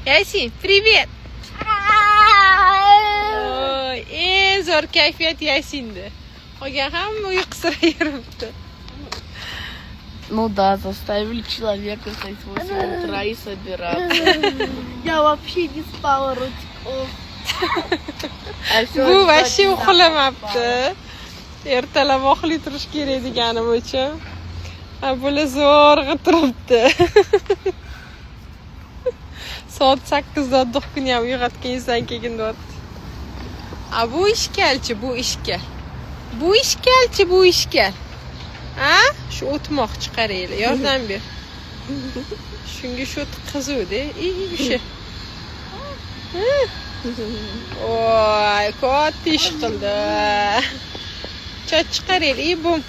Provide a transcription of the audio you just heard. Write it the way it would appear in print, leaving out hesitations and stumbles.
Yasin, привет! Oy, eng zo'r kayfiyat Yasinda. Qolgan hamma uyqusirab yuribdi. Ну да, заставили человека встать в 8 утра и собираться. Я вообще не спала, ротик. А всё, Bu вообще uxlamabdi. Ertalab vaqtli turish kerak deganim uchun. Ha, bular zo'rg'a turibdi. Soat 8da отдых kuni ham uyg'otganingizdan keyin deyapti. A bu ishkalchi, bu ishkal. Bu ishkalchi, bu ishkal. A? Shu o'tmoqchi, qaranglar, yordam ber. Shunga shu qizuvda, i o'sha. Voy, katta ish qildi. Choch chiqaraylik, i bum.